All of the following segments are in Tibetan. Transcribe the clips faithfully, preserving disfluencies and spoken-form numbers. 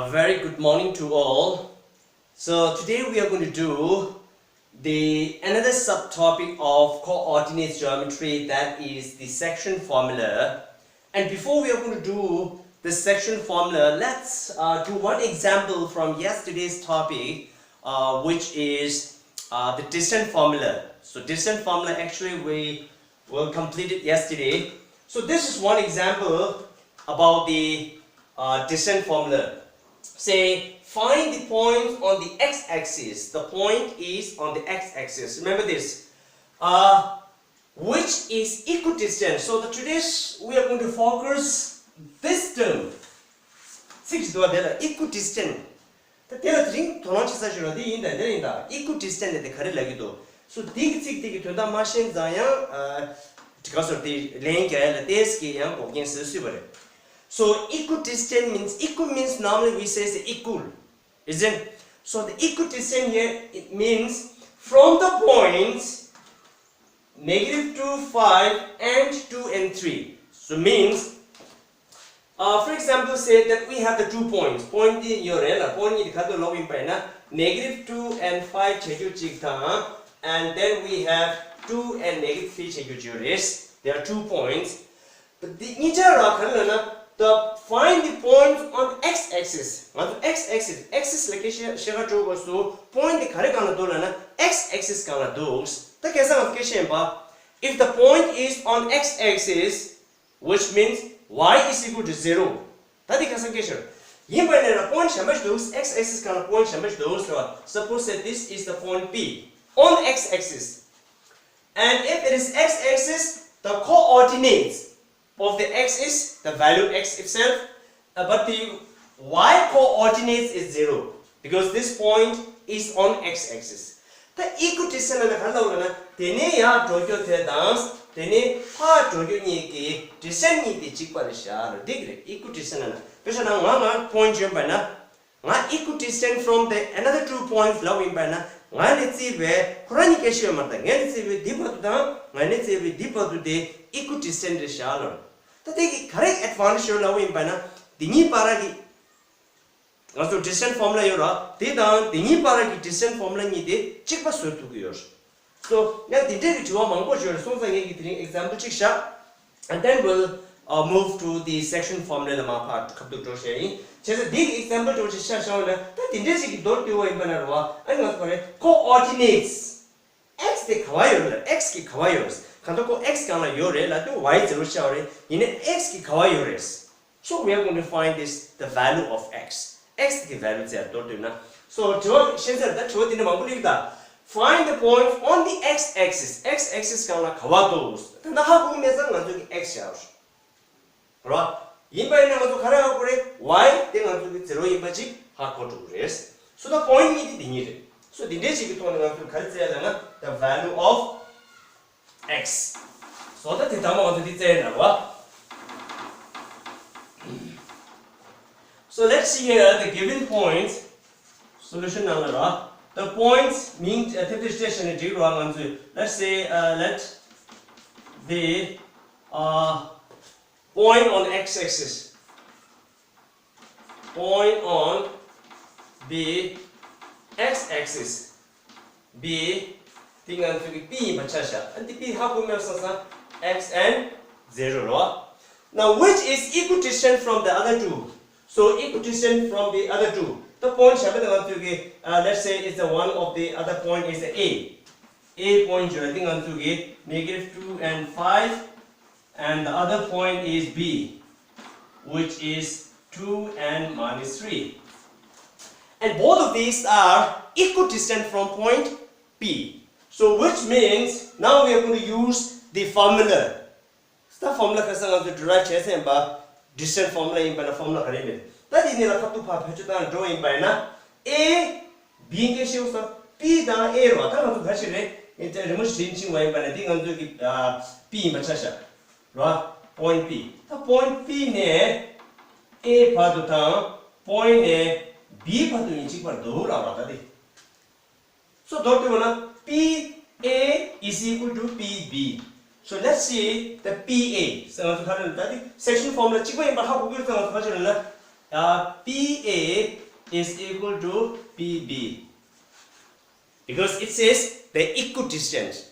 A very good morning to all. So today we are going to do the another subtopic of coordinates geometry, that is the section formula. And before we are going to do the section formula, let's uh, do one example from yesterday's topic, uh, which is uh, the distance formula. So distance formula, actually, we well completed yesterday. So this is one example about the uh, distance formula. Say, find the point on the x-axis. The point is on the x-axis. Remember this. Uh, which is equidistant. So the today's we are going to focus this term. Six to the equidistant. ད་དེ་ལ་དེ་རིང་དོ་སྣང་བྱེད་ས་ཞིག་ལ་འདི་ཡིན་ད་འདི་ཡིན་ད་equidistant ནི་དེ་ག་རེ་ལབ་ཀྱི་འདུག So འདི་གི་ཚིག་འདི་གི་དོན་དག་མ་ཤེས་ཙང་ཡང་ཨ་ག་སོར་དེ་ལན་རྒྱག་ཡ་ལ་ཏེས་ཀྱི་ཡང་འགོག་རྐྱེན་ཟེར་སྲིད་པ་རེད། So equidistant means, equi means normally we say is equal, isn't? So the equidistant here, it means from the points negative two, five and two and three. So means, uh, for example, say that we have the two points. Point དེ་ཡོད་རེད་ལ། point གཉིས་དེ་ག་ཚོད་ལབ་ཡིན་པ་ཡིན་ན་negative two and five བྱེད་རྒྱུ་གཅིག་དང་། And then we have two and negative three བྱེད་རྒྱུ་གཅིག་ཡོད་རེད། There are two points. འདི་གཉིས་ཆ་ར་ག་རེ་ལབ་ན། The find the points on x axis. ང་ཚོ་x axis, axis ལ་སྐད་ཆ་བཤད་ག་འགྲོ་དགོས་སུ། point འདི་ག་རེ་སྒང་ལ་འདུག་ལབ་ན་x axis སྒང་ལ་འདུག་ད་ཁ་སང་ང་ཚོ་སྐད་ཆ་ཡིན་པ། If the point is on x axis, which means y is equal to zero. ད་འདི་ཁ་སང་སྐད་ཆ་རེད། ཡིན་པ་ནས་ལ་point གཞན་པ་ཞིག་འདུག x axis སྒང་ལ་point གཞན་པ་ཞིག་འདུག་ཟེར་བ། Suppose that this is the point P on x axis. And if it is x axis, the coordinates of the x is the value x itself, uh, but the y coordinates is zero because this point is on x axis. ད་equidistant ལ་ག་རེ་ལབ་ན། དེ་ནས་ཡར་འགྲོ་རྒྱུ་དེ་དང་དེ་ནས་ཕར་འགྲོ་རྒྱུ་གཉིས་ཀྱི་distance གཉིས་དེ་གཅིག་པ་རེད་ཤག་ལ་འགྲིག་རེད། equidistant ལབ་ན་དཔེ་ཆ་ནང་ང་ང་point བྱོན་པ་ན། ང་equidistant from the another two points ལབ་ཡིན་པ་ན། ང་ནས་བརྩིས་པའི་ཁོ་རང་གཉིས་སྐད་ཆ་ཡོད་མ་རེད། ད་ངས་ནས་བརྩིས་པའི་འདི་བར་དུ་དང་ང་ནས་བརྩིས་པའི་འདི་བར་དུ་དེ་equidistant རེད་ཤག་ལབ། ད་དེ་གི་ག་རེ་advantage ཡོད་ལབ་ཡིན་པ་ན། འདི་གཉིས་བར་གི་ང་ཚོ་distance formula ཡོད་ར། དེ་དང་འདི་གཉིས་བར་གི་distance formula གཉིས་དེ་གཅིག་པ་བཟོ་ཐུབ་ཀྱི་ཡོད། So ཡང་འདི་འདྲའི་གི་དྲི་བ་མང་པོ་ཡོད་རེད། སོང་ཙང་ངས་ཀྱི་དེ་རིང་example གཅིག་བཞག And then we'll uh, move to the section formula ལ་མ་ཕར་ཁ་ཐུག་འགྲོ་བཤད་ཡིན། བྱས་ཙང་འདི་གི་example འགྲོ་ཆེ་ཤ་ཤ་བ་ན། ད་འདི་འདྲའི་ཞིག་གི་མདོར་བསྡུས་པ་ཡིན་པ་ན་རེད་བ། ཨ་ནི་ང་ཚོ་ག་རེ་coordinates x དེ་ག་བ་ཡོད་རེད། x གི་ག་བ་ཡོད་རེད། གང་ལྟར་ཁོ་x སྒང་ལ་ཡོད་རེད་ལ། དུ་y zero ཤ་བ་རེད། ཡིན་ནའི་x གི་ག་བ་ཡོད་རེད། So we are going to find this, the value of x. x གི་value ཚེ་མདོར་བསྡུས་ན། So དྲི་བ་ཤེས་ཚར། ད་དྲི་བ་འདི་འདྲ་མང་པོ་སླེབས་ད། Find the point on the x axis. x axis སྒང་ལ་ག་བ་འདུག་ད་ལྟ་ཧ་གོ་མེད་ཙང་ང་ཚོ་གི་x བཞག་རོགས། ཡིན་པ་ཡིན་ན་ང་ཚོ་ག་རེ་ཧ་གོ་རེད། y དེ་ང་ཚོ་གི་zero ཡིན་པ་ཅིག་ཧ་གོ་འགྲོ་གི་རེད། So ད་point གཉིས་དེ་འདི་གཉིས་རེད། So འདི་འདྲའི་ཞིག་གི་ཐོག་ནས་ང་ཚོ་ག་རེ་བཙལ་ལབ་ན། The value of x. So ད་དེ་ལྟ་མ་ང་ཚོ་འདི་བཙལ་ན་རོགས། So let's see here the given points. Solution ནང་ལ་ར། The points མིང་ཐེབས་ཐེབས་བཤད་བྱས་ནས་འགྲིག་རོགས་ང་ཚོས། Let's say, uh, let the, uh, point on x axis, point on the x axis be, འདི་ང་ཚོ་གི་P ཡིན་པ་ཆ་བཞག་ཨ་འདི་P ཧ་གོ་མེད་སོང་ཙང་། x and zero རོ། Now which is equidistant from the other two? So equidistant from the other two. The point གཞན་པ་དེ་ང་ཚོ་གི uh, let's say it's the one of the other point is a, a point བརྗོད་དེ་ང་ཚོ་གི negative two and five and the other point is B, which is two and minus three. And both of these are equidistant from point P. So which means now we are going to use the formula. ད་formula ཁ་སང་ང་ཚོ་derive བྱས་ཟིན་པ། distance formula ཡིན་པ་ན་formula ག་རེ་མེད། ད་དེ་ནས་ལ་ཁ་ཐུག་ཕར་བེད་སྤྱོད་བཏང་འགྲོ་ཡིན་པ་ཡིན་ན། A B སྐད་ཤེས་སོ། P དང་A རོ། ད་ང་ཚོ་ག་ཞིག་རེད། ཨེ་ད་རི་མོ་ཞིག་ཕྱིན་བ་ཡིན་པ་ན་འདི་ང་ཚོ་གི་P ཡིན་པ་ཆ་བཞག་རོ། point P། ད་point P ནས་A བར་དུ་དང་point ནས་B བར་དུ་ཡིན་གཅིག་པར་འདུག་ལབ་རོ། ད་དེ། So མདོར་བསྡུས་པ་ན་P A is equal to P B. So let's see the P A. So ང་ཚོ་ག་རེ་ལབ་ད་དེ་section formula གཅིག་པ་ཡིན་པ་ཧ་གོ་གི་ཡོད་ཙང་ང་ཚོ་ག་རེ་ལབ་ན། Uh, P A is equal to P B because it says the equidistant.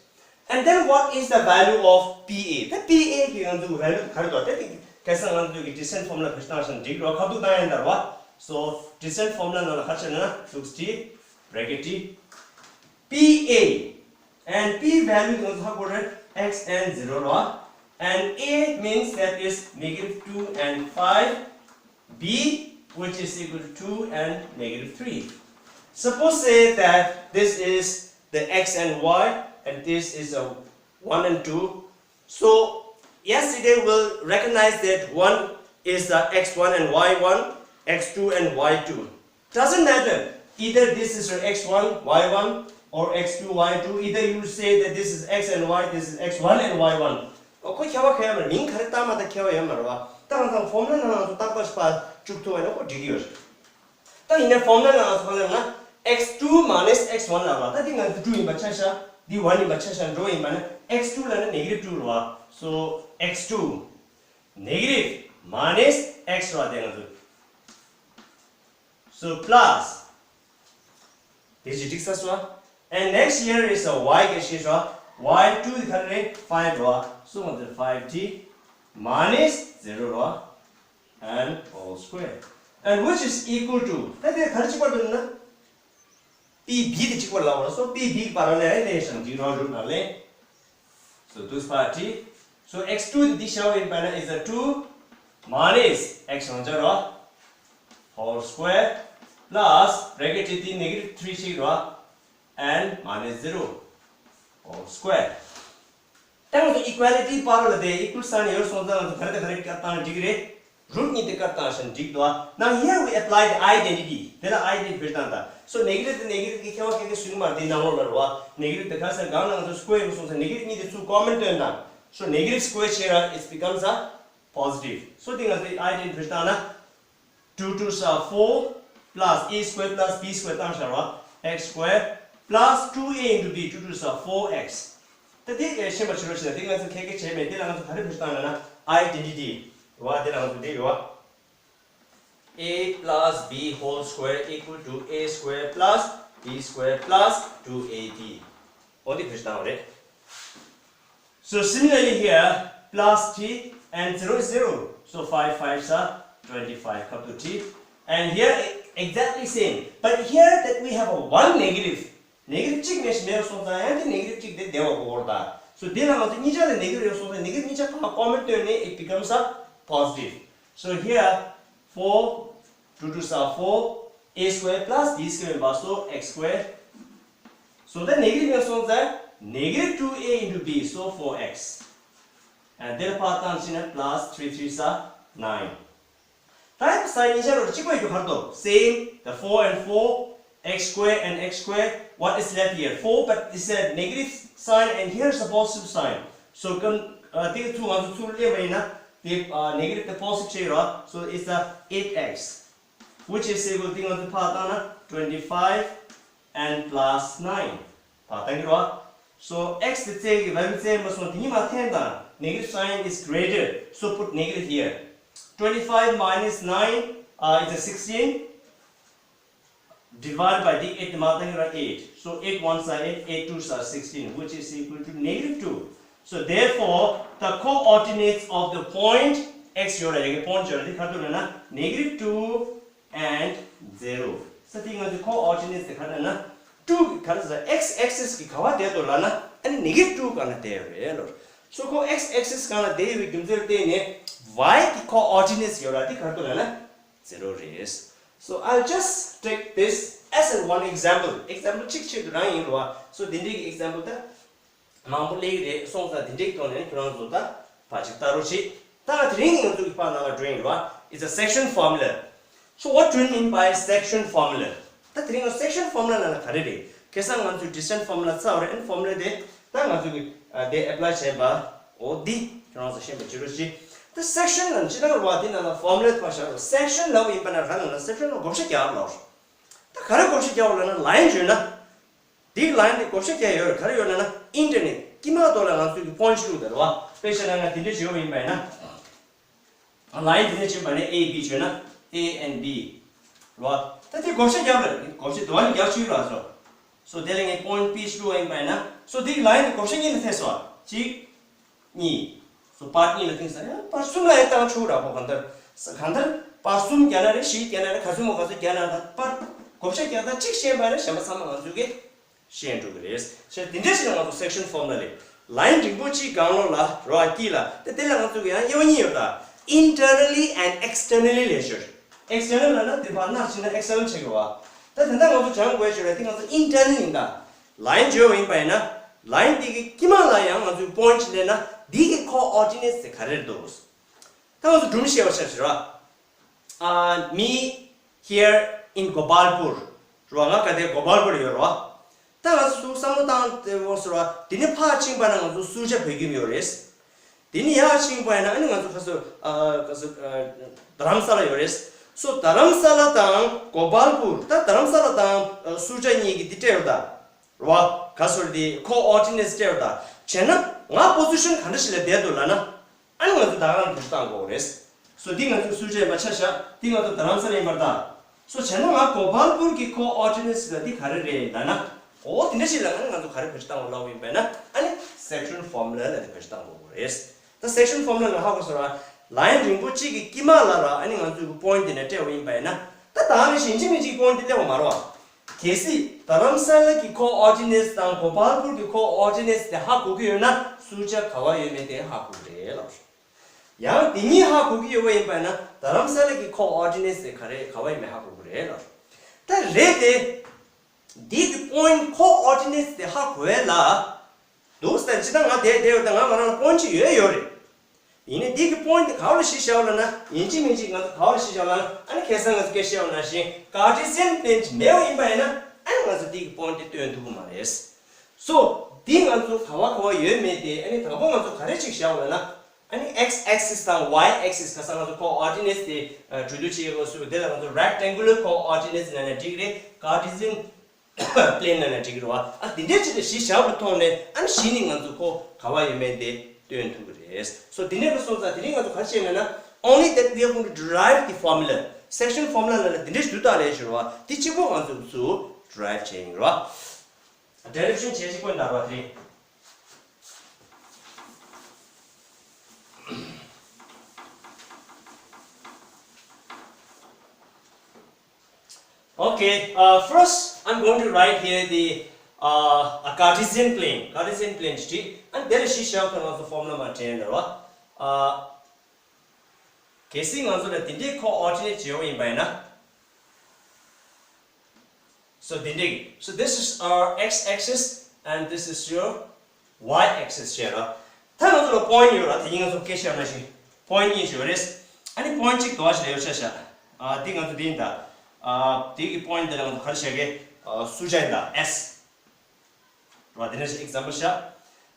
And then what is the value of P A? The P A གི་ང་ཚོ་value ག་རེ་འདུག་དེ་དེ་ཁ་སང་ང་ཚོ་གི་distance formula གི་སྟངས་ཤིག་འགྲིག་རོགས་ཁ་ཐུག་བཏང་ཡང་འདར་བ། So distance formula ནང་ལ་ག་རེ་བྱས་ན་ན་ལུགས་ཏི་bracket ཏི། P A and P value གང་ཚོ་ཧ་གོ་རེད། X and zero རོ། And A means that is negative two and five, B which is equal to two and negative three. Suppose say that this is the X and Y and this is a one and two. So yesterday we'll recognize that one is the X one and Y one, X two and Y two. Doesn't matter. Either this is your X one, Y one or X two, Y two. Either you say that this is X and Y, this is X one and Y one. ཨོ་ཁོ་ཁྱད་པར་ག་ཡོད་མ་རེད། མིང་ག་རེ་བཏགས་མ་བཏགས་ཁྱད་པར་ཡོད་མ་རེད་བ། ད་ང་ཚང་formula ནང་ལ་ཚོ་རྟག་པར་ཕར་བཅུག་ཐུབ་པ་ཡིན་ན་ཁོ་འགྲིག་གི་ཡོད་རེད། ད་ཡིན་ན་formula ནང་ལ་ཚོ་ག་ལབ་ན་X two minus X one ལབ་ལ། ད་འདི་ང་ཚོ་two ཡིན་པ་ཆ་བཞག་འདི་one ཡིན་པ་ཆ་བཞག་འགྲོ་ཡིན་པ་ན་X two ལབ་ན་negative two རེད་བ། So X two negative minus X རེད་བ། དེ་ང་ཚོ། So plus དེ་ཅི་འགྲིག་ས་སོ། And next here is a y ག་ཤེས་སོ། Y two དེ་ག་རེ་five རེད་བ། So ང་ཚོ་five t minus zero རེད་བ། And whole square, and which is equal to ད་དེ་ག་རེ་གཅིག་པར་འདུག་ན། P B དེ་གཅིག་པར་ལབ་པ་རེད། So P B གི་parallel relation འགྲིག་རོགས་རུ་ན་ལེ། So this part t. So X two འདི་ཤར་བ་ཡིན་པ་ན་is a two minus X རང་འཇགས་རོ། Whole square plus bracket འདི་negative three ཞིག་རོ། And minus zero whole square. ད་ང་ཚོ་equality parallel དེ་equal sign ཡོད་སོང་ཙང་ང་ཚོ་ག་རེ་དང་ག་རེ་བཀར་བཏང་འགྲིག་གི་རེད། root གཉིས་དེ་བཀར་བཏང་ཞིང་འགྲིག་འདུག་ན། Here we apply the identity. དེ་ལ་identity བེད་སྟངས་དང་། So negative དེ་negative གི་ཁྱད་པར་ག་གེ་སུ་ཡོང་མ་རེད། དེ་ནང་ལོགས་ལ་རེད་བ། Negative དེ་ག་ས་གང་ལ་ང་ཚོ་square ཡོང་སོང་ཙང་negative གཉིས་དེ་ཚུར་common བཏོན་དང་། So negative square བྱས་ར་it becomes a positive. So དེ་ང་ཚོ་identity བེད་སྟངས་ན། Two twos are four plus a square plus b square བཏང་བཞག་ར། X square plus two a into b, two twos are four x. ད་དེ་ཤེས་པ་བྱེད་རོགས་བྱེད་ན། དེ་ང་ཚོ་ཁྱད་ཀྱི་བྱས་མེད། དེ་ལ་ང་ཚོ་ག་རེ་བེད་སྤྱོད་བཏང་ན་ན་identity ར། དེ་ལ་ང་ཚོ་དེ་ཡོད། A plus b whole square equal to a square plus b square plus two a b. འོ་དེ་བེད་སྤྱོད་བཏང་བ་རེད། So similarly here, plus t and zero is zero. So five fives are twenty-five, ཁ་ཐུག་t. And here exactly same. But here that we have a one negative. Negative གཅིག་མེད་མེད་སོང་ཙང་ཡང་དེ་negative གཅིག་དེ་བདེ་བ་གོ་བོར་ད། So དེ་ལ་ང་ཚོ་གཉིས་ཆ་ལ་negative ཡོད་སོང་ཙང་negative གཉིས་ཆ་གང་common བཏོན་ནས་it becomes a positive. So here four, two twos are four, a square plus b square ཡིན་པ། So x square. So the negative ཡོད་སོང་ཙང་negative two a into b, so four x. And then part down ན་plus three threes are nine. ད་sign གཉིས་ཆ་རོ་གཅིག་པ་ཡོད་ག་རེ་འདུག same, the four and four, x square and x square, what is left here? Four, but it's a negative sign and here's a positive sign. So དེ་ཚོ་ང་ཚོ་ཚུར་ལེན་པ་ཡིན་ན་དེ་negative དེ་positive བྱེད་རོ། So it's a eight x, which is equal དེ་ང་ཚོ་ཕར་བཏང་ན་twenty five and plus nine. ཕར་བཏང་གི་རོ། So x དེ་བཙལ་གི་value བཙལ་མ་སོང་། དེ་གཉིས་མ་འཐེན་དང་། Negative sign is greater, so put negative here. Twenty five minus nine is a sixteen. Divide by the eight, མ་བཏང་གི་ར་eight. So eight ones are eight, eight twos are sixteen, which is equal to negative two. So therefore the coordinates of the point x ཡོད་ར། ཡ་གི་point ཡོད་ར། དེ་ག་རེ་འདུག་ལབ་ན་negative two and zero. ས་དེ་ང་ཚོའི་coordinates དེ་ག་རེ་ལབ་ན་two གི་ག་རེ་ཟེར། x axis གི་ག་བ་བསྡད་འདུག་ལབ་ན་ཨ་ནི་negative two སྒང་ལ་བསྡད་ཡོད་རེད་ལོ། So ཁོ་x axis སྒང་ལ་བསྡད་ཡོད་པའི་རྒྱུ་མཚན་ལ་བརྟེན་ནས་y གི་coordinates ཡོད་ར། དེ་ག་རེ་འདུག་ལབ་ན་zero རེད། So I'll just take this as an one example. Example གཅིག་ཆེད་དུ་རང་ཡིན་རོ། So དེ་འདྲའི་གི་example ད་མང་པོ་སླེབས་ཀྱི་རེད། སོང་ཙང་དེ་འདྲའི་ཐོག་ནས་ཁྱོད་རང་ཚོ་ད་ཕར་ཅིག་ལྟ་རོགས་བྱེད། ད་དེ་རིང་ང་ཚོ་གི་ཕར་ནང་ལ་འགྲོ་ཡིན་རོ། It's a section formula. So what do you mean by section formula? ད་དེ་རིང་ང་section formula ལབ་ན་ག་རེ་རེད། ཁ་སང་ང་ཚོས་distance formula ཚར་བ་རེད། ཨ་ནི་formula དེ་ད་ང་ཚོ་གི་དེ་apply བྱས་པ། འོ་འདི་ཁྱོད་རང་ཚོ་ཤེས་པ་བྱེད་རོགས་བྱེད། ད་section ལབ་ན་ཅི་ལྟར་རོ། དེ་ནང་ལ་formula ཕར་བཞག་རོགས། Section ལབ་པ་ཡིན་པ་ན་ག་ནང་ལ་section ལ་བགོ་བཤའ་རྒྱག་རོགས། ད་ག་རེ་བགོ་བཤའ་རྒྱག་རོགས་ལབ་ན་line བརྗོད་ན། དེའི་line དེ་བགོ་བཤའ་རྒྱག་ཡོད་རེད། ག་རེ་ཡོད་ལབ་ན་internet དཀྱིལ་མ་ཐོག་ལ་ང་ཚོས་ཀྱི་point བླུགས་དེ་རེད་བ། དཔེ་བཞག་ན་ང་དེ་འདྲ་བྱེད་པ་ཡིན་པ་ཡིན་ན། line དེ་འདྲ་བྱེད་པ་ནི་A B བྱོས་ན་ A and B རེད་བ། ད་དེ་བགོ་བཤའ་རྒྱབ་རེད། བགོ་བཤའ་དུ་བ་ནི་རྒྱག་ཆུ་ར་སོ། སོ་དེ་ལ་ངས་point P བླུགས་ཡིན་པ་ཡིན་ན། སོ་དེའི་line དེ་བགོ་བཤའ་གཉིས་ལ་ཐེ་སོ། གཅིག་གཉིས། སོ་པར་གཉིས་ལ་ཐེ་སོ་ཡང་པར་གསུམ་ལ་ཡང་བཏང་ཆོག་ར་ཁོ། གང་ལྟར་གང་ལྟར་པར་གསུམ་རྒྱག་ན་རེད། བཞི་རྒྱག་ན་རེད། ག་ཚོད་མོ་ག་ཚོད་རྒྱག་ན་རེད། པར་བགོ་བཤའ་རྒྱག་སྟངས་གཅིག་ཤེས་པ་རེད། གཞན་པ་ཚང་མ་ང་ཚོས་ཀྱི་ཤེས་འགྲོ་གི་རེད། བྱས་དེ་འདྲ་ཞིག་ལ་ང་ཚོ་section formula ལས་line རིང་པོ་གཅིག་སྒང་ལོགས་ལ་རོ་ཨ་དཀྱིལ་ལ་དེ་དེ་ལ་ང་ཚོ་གི་ཡང་དབྱེ་བ་གཉིས་ཡོད་ད། Internally and externally ལས་ཤོར། External ལ་ན་དེ་བར་ནར་ཕྱིན་ན་external ཆགས་ཀྱི་བ། ད་དེ་འདྲ་ང་ཚོ་སྦྱང་དགོས་ཤོར་ར་དེ་ང་ཚོ་internally ཡིན་ད། Line བརྗོད་པ་ཡིན་པ་ཡིན་ན། Line དེ་གི་དཀྱིལ་མ་ལ་ཡང་ང་ཚོས་point ཅིག་སླེབས་ན་དེ་གི་coordinates དེ་ག་རེ་རེད་འདུག་ད་ང་ཚོ་སྒྲུང་བཤད་པ་ཆ་བཞག་ར། ཨ། Me here in Gopalpur རོ། ང་ག་དེ་Gopalpur ཡོད་རོ། ད་ང་ཚོ་བསམ་བློ་བཏང་སྟེ་འོ་ཟེར་བ་དེ་ནས་ཕར་ཕྱིན་པ་ན་ང་ཚོ་སུ་ཇཱ་བོད་ཁྱིམ་ཡོད་རེད། དེ་ནས་ཡར་ཕྱིན་པ་ཡིན་ན་ཨ་ནི་ང་ཚོ་ཁ་སོ་ཨ་ཁ་སོ་ཨ་རྡ་རམ་ས་ལ་ཡོད་རེད། སོ་རྡ་རམ་ས་ལ་དང་Gopalpur ད་རྡ་རམ་ས་ལ་དང་ཨ་སུ་ཇཱ་གཉིས་ཀྱི་འདི་སྤྲད་ཡོད་ད། རོ། ག་སོར་དེ་coordinates སྤྲད་པ་དང་བྱས་ན་ང་position ག་འདྲ་ཞིག་ལ་བསྡད་འདུག་ལབ་ན། ཨ་ནི་ང་ཚོ་ད་ག་རང་བེད་སྤྱོད་བཏང་དགོས་རེད། སོ་འདི་ང་ཚོ་སུ་ཇཱ་ཡིན་པ་ཆ་བཞག་འདི་ང་ཚོ་རྡ་རམ་ས་ལ་ཡིན་པར་གདའ། སོ་བྱས་ན་ང་Gopalpur གི་coordinates ལ་འདི་ག་རེ་རེད་ལབ་ན། འོ་དེ་འདྲ་ཞིག་ལ་ང་ཚོ་ག་རེ་བེད་སྤྱོད་བཏང་དགོས་ལབ་ཡིན་པས་ན་ཨ་ནི་section formula ལ་འདི་བེད་སྤྱོད་བཏང་དགོས་རེད། ད་section formula ལ་ཧ་གོ་སོང་ར། Line རིང་པོ་གཅིག་གི་དཀྱིལ་མ་ལ་ར་ཨ་ནི་ང་ཚོས་point དེ་ནས་སྤྲད་པ་ཡིན་པ་ཡིན་ན། ད་ད་ནི་ཡིན་གཅིག་མིན་གཅིག་point དེ་སླེབས་པ་མ་རེད་བ། གལ་སྲིད་རྡ་རམ་ས་ལ་གི་coordinates དང་Gopalpur གི་coordinates དེ་ཧ་གོ་གི་ཡོད་ན་སུ་ཇཱ་ག་བ་ཡོད་མེད་དེ་ཧ་གོ་གི་རེད་ལབ། ཡང་དེ་གཉིས་ཧ་གོ་གི་ཡོད་པ་ཡིན་པ་ན་རྡ་རམ་ས་ལ་གི་coordinates དེ་ག་རེ་ག་བ་ཡོད་མེད་ཧ་གོ་གི་རེད་ལབ། ད་རེད་དེ། འདི་གི་point coordinates དེ་ཧ་གོ་བས་ལ། འདུག་ཟེར་ན་ཅི་ད་ང་དེ་དེ་ཡོད་ད་ང་ང་རང་ལ་point ཅིག་ཡོད་ཡོད་རེད། ཡིན་ནའི་འདི་གི་point དེ་ག་བ་ལ་གཞི་བཞག་ལ་ན་ཡིན་གཅིག་མིན་གཅིག་ང་ཚོ་ག་བ་ལ་གཞི་བཞག་ལ་ན་ཨ་ནི་ཁ་སང་ང་ཚོ་སྐད་བཤད་པ་ནང་བཞིན་Cartesian plane ཅིག་མེད་པ་ཡིན་པ་ཡིན་ན་ཨ་ནི་ང་ཚོ་འདི་གི་point དེ་སྟོན་ཐུབ་ཀྱི་མ་རེད། སོ་འདི་ང་ཚོ་ག་བ་ག་བ་ཡོད་མེད་དེ་ཨ་ནི་དང་པོ་ང་ཚོ་ག་རེ་ཅིག་བཞག་ལ་ན། ཨ་ནི་x axis དང་y axis ཁ་སང་ང་ཚོ་coordinates དེ་གྲོས་བསྡུར་བྱེད་དགོས་སུ་དེ་ལ་ང་ཚོ་rectangular coordinates ལབ་ན་འགྲིག་རེད། Cartesian plane ལབ་ན་འགྲིག་རེད་བ། ཨ་དེ་འདྲའི་ཆེད་དུ་གཞི་བཞག་པའི་ཐོག་ནས་ཨ་ནི་གཞི་ནས་ང་ཚོ་ཁོ་ག་བ་ཡོད་མེད་དེ་སྟོན་ཐུབ་ཀྱི་རེད། སོ་དེ་འདྲའི་ལ་སོང་ཙང་དེ་རིང་ང་ཚོ་ག་རེ་བྱས་ན་ན་only that we are going to derive the formula section formula ལབ་ན་དེ་འདྲའི་ཞུ་དག་ལས་ཞུ་རེད་བ། དེ་གཅིག་པོ་ང་ཚོ་ཚུར་derive བྱས་ཡིན་རེད་བ། Derivation བྱེད་ཤེས་དགོས་འདུག་ར་དེ་རིང་། Okay, uh, first I'm going to write here the uh, a Cartesian plane, Cartesian plane ཞིག and then གཞི་བཞག་ཐོག་ང་ཚོ་formula མར་བྲིས་ཡིན་ར་བ། Uh, གལ་སྲིད་ང་ཚོ་ལ་དེ་འདྲའི་coordinate བྱེད་པ་ཡིན་པ་ཡིན་ན། So དེ་འདྲའི། So this is our x axis and this is your y axis བྱས་ར། ད་ང་ཚོ་ལ་point ཡོད་ར། དེ་ཡིན་ང་ཚོ་སྐད་ཆ་ཡོད་ན་ཞིག་point གཉིས་ཞིག་ཡོད་རེད། ཨ་ནི་point གཅིག་དོ་ཞིག་ལ་ཡོད་ཤ་ཤ། ཨ་དེ་ང་ཚོ་དེ་ཡིན་ད། ཨ་དེ་གི་point དེ་ལ་ང་ཚོ་ག་རེ་བྱ་གི། ཨ་སུ་ཇཱ་ཡིན་ད་S ར། དེ་ནས་ཞིག་example བཞག་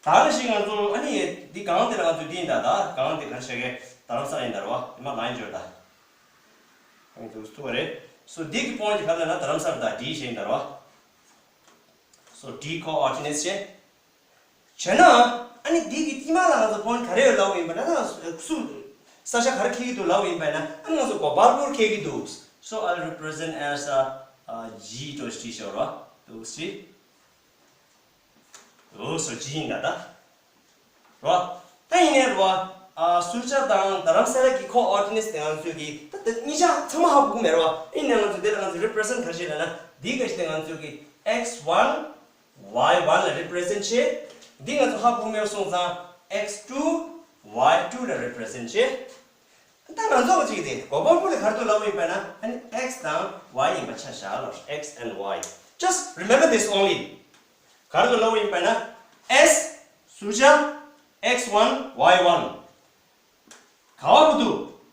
ད་ནི་ཞིག་ང་ཚོ་ཨ་ནི་འདི་གང་དེ་ལ་ང་ཚོ་འདི་ཡིན་ད། ད་གང་དེ་ག་རེ་བྱ་གི། རྡ་རམ་ས་ལ་ཡིན་ད་ར་བ། དེ་མ་line བརྗོད་ད། ཨ་ནི་འདུག་ཐུག་པ་རེད། So འདི་གི་point དེ་ག་རེ་ལབ་ན་རྡ་རམ་ས་ལ་ད་D ཞིག་ཡིན་ད་ར་བ། So D coordinates བྱས། བྱས་ན། ཨ་ནི་འདི་གི་དཀྱིལ་མ་ལ་ང་ཚོ་point ག་རེ་ཡོད་ལབ་ཡིན་པ་ན་ད་སུ་ས་ཆ་ག་རེ་འཁེལ་གྱི་འདུག་ལབ་ཡིན་པ་ན་ཨ་ནི་ང་ཚོ་Gopalpur འཁེལ་གྱི་འདུག So I'll represent as a, a G འགྲོ་ཞིག་བྲིས་ཤོག་ར། འདུག་ཞིག་འོ་སོ་ཇི་ཡིན་ད་ད། རོ། ད་ཡིན་ནའི་རོ། ཨ་སུ་ཇཱ་དང་རྡ་རམ་ས་ལ་གི་coordinates དེ་ང་ཚོས་ཀྱི་ད་ད་གཉིས་ཆ་ཚང་མ་ཧ་གོ་གི་མེད་རོ། ཡིན་ནའི་ང་ཚོ་དེ་ལ་ང་ཚོ་represent ག་རེ་བྱེད་ལབ་ན་འདི་ག་ཞིག་དེ་ང་ཚོས་ཀྱི་x one y one ལ་represent བྱེད། འདི་ང་ཚོ་ཧ་གོ་གི་མེད་སོང་ཙང་x two y two ལ་represent བྱེད། ད་ང་ཚོ་གཅིག་དེ་གོ་བ་པོ་ལ་ག་རེ་འདུག་ལབ་ཡིན་པ་ན་ཨ་ནི་x དང་y ཡིན་པ་ཆ་བཞག་ལ། X and y. Just remember this only. ག་རེ་འདུག་ལབ་ཡིན་པ་ན་S སུ་ཇཱ x one y one ག་བ་བར་དུ་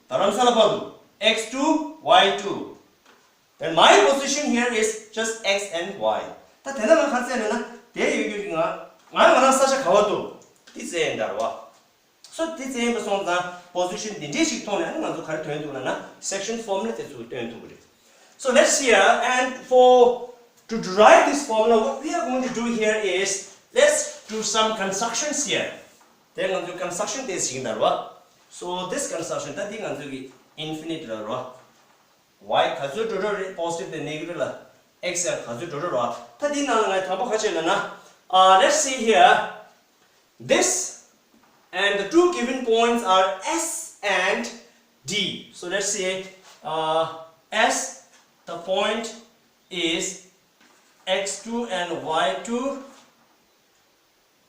རྡ་རམ་ས་ལ་བར་དུ། X two y two. Then my position here is just x and y. ད་དེ་འདྲ་ལ་ག་རེ་ཟེར་ན་ན་དེ་ཡོད་རྒྱུ་ང་ང་ང་རང་ས་ཆ་ག་བ་འདུག་དེ་ཟེར་ཡིན་ད་ར་བ། So དེ་ཙམ་པ་སོང་ཙང་position འདི་འདྲས་ཞིག་མཐོང་ནས་ང་ཚོ་ག་རེ་སྟོན་ཐུབ་ལབ་ན་section formula དེ་ཚོ་སྟོན་ཐུབ་ཀྱི་རེད། So let's see, uh, and for to derive this formula, what we are going to do here is let's do some constructions here. དེ་ང་ཚོས་construction དེ་ཞིག་ཡིན་ད་ར་བ། So this construction ད་འདི་ང་ཚོས་ཀྱི་infinite ལ་ར་བ། Y ག་ཚོད་འགྲོ་འགྲོ་རེད། positive དང་negative ལ་x ཡང་ག་ཚོད་འགྲོ་འགྲོ་རེད་བ། ད་དེའི་ནང་ལ་ང་དང་པོ་ག་བྱས་ལབ་ན། Uh, let's see here. This and the two given points are S and D. So let's say, uh, S, the point is x two and y two.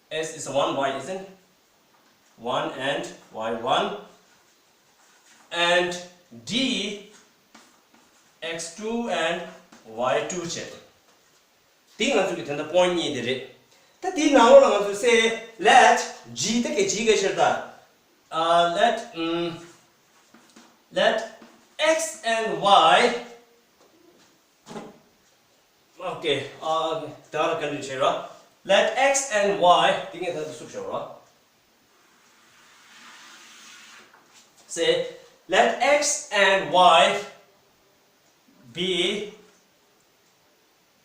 S is one, y isn't? One and y one. And D, x two and y two བྱས། དེ་ང་ཚོ་གི་ད་ལྟ་point གཉིས་དེ་རེད། ད་དེའི་ནང་ལོགས་ལ་ང་ཚོས་say let G, ད་ག་G ག་ཤར་ད། Uh, let, um, let x and y. Okay, uh, ད་ལ་ག་འདྲ་བྱེད་ར། Let x and y, དེ་ངས་ད་ལྟ་བསུབ་བཞག་ར། Say, let x and y be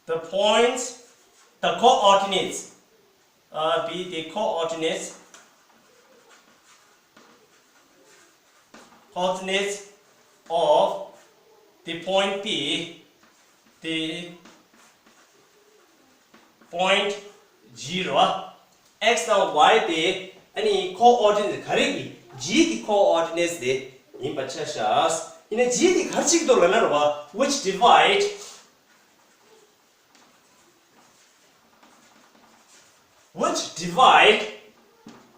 the points, the coordinates, uh, be the coordinates, coordinates of the point P, the point G རེད་བ། X དང་Y དེ་ཨ་ནི་coordinate ག་རེ་གི་G གི་coordinates དེ་ཡིན་པ་ཆ་བཞག་ཡིན་ན་G དེ་ག་རེ་བྱེད་ཀྱི་འདུག་ལབ་ན་རེད་བ། Which divide, which divide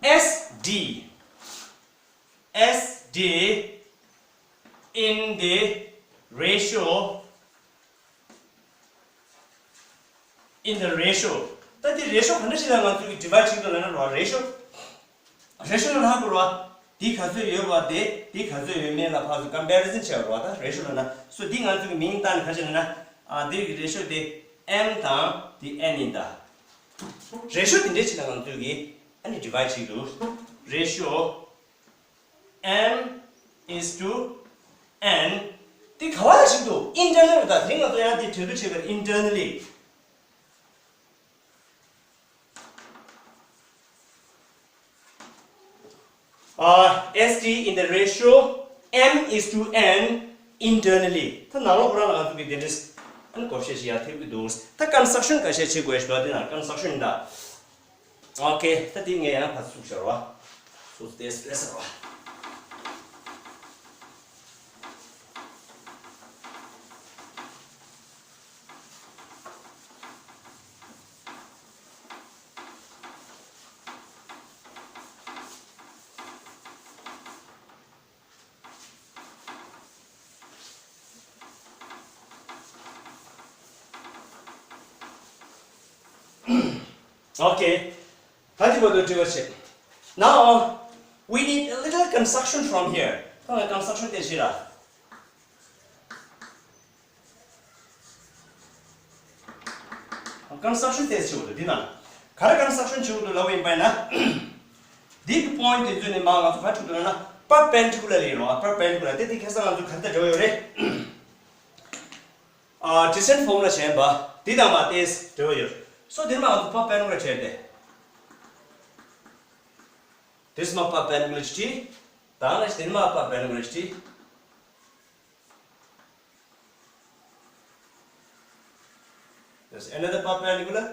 S D, S D in the ratio, in the ratio. ད་དེ་ratio ག་འདྲ་ཞིག་ལ་ང་ཚོས་ཀྱི་divide བྱེད་ཀྱི་འདུག་ལབ་ན་རེད་བ། Ratio, ratio ལབ་ན་ཧ་གོ་རེད་བ། དེ་ག་ཚོད་ཡོད་པ་དེ་དེ་ག་ཚོད་ཡོད་མེད་ལ་ཕར་ཚུར་comparison བྱས་པ་རེད་བ། ད་ratio ལབ་ན། So དེ་ང་ཚོས་ཀྱི་མིང་བཏགས་ནས་ག་རེ་བྱས་ལབ་ན། ཨ་དེ་གི་ratio དེ་M དང་དེ་N ཡིན་ད། Ratio དེ་འདྲ་ཞིག་ལ་ང་ཚོས་ཀྱི་ཨ་ནི་divide བྱེད་ཀྱི་འདུག Ratio M is to N. དེ་ག་བ་ལ་ཞིག་འདུག Internally ད་དེ་ང་ཚོ་ཡང་དེ་གྲོས་བསྡུར་བྱེད་པར་internally. Uh, S D in the ratio M is to N internally. ད་ནང་ལོགས་ཁོ་རང་ལ་ང་ཚོ་གི་དེ་འདྲ་ཨ་ནི་བགོ་བཤའ་ཞིག་ཡར་ཐེབས་ཀྱི་འདུག་ད་construction ག་ཤས་བྱེད་དགོས་ཞེས་པ་དེ་ན་construction ད། Okay, ད་དེ་ངས་ཡང་ཕར་ཚུར་བཞག་རོགས། So this, let's go. Okay. ད་དེ་བར་དུ་འགྲིག་པ་བྱེད། Now, we need a little construction from here. ད་ང་construction དེ་བྱེད་ར། Construction དེ་བྱེད་འདུག་འདི་ན། ག་རེ་construction བྱེད་འདུག་ལབ་ཡིན་པ་ཡིན་ན། འདི་གི་point དེ་ཚོ་ནི་མ་ང་ཚོ་ག་རེ་འགྲོ་འདུག་ན་perpendicular ཡིན་རོགས། Perpendicular དེ་དེ་ཁ་སང་ང་ཚོ་ག་རེ་དང་འབྲེལ་བ་ཡོད་རེད། ཨ། Distance formula བྱས་པ་འདི་དང་མ་དེས་འབྲེལ་བ་ཡོད། So འདིར་མ་ང་ཚོ་perpendicular བྱས་ཏེ། འདིར་མ་perpendicular བྱས། ད་ནི་འདིར་མ་perpendicular བྱས། There's another perpendicular.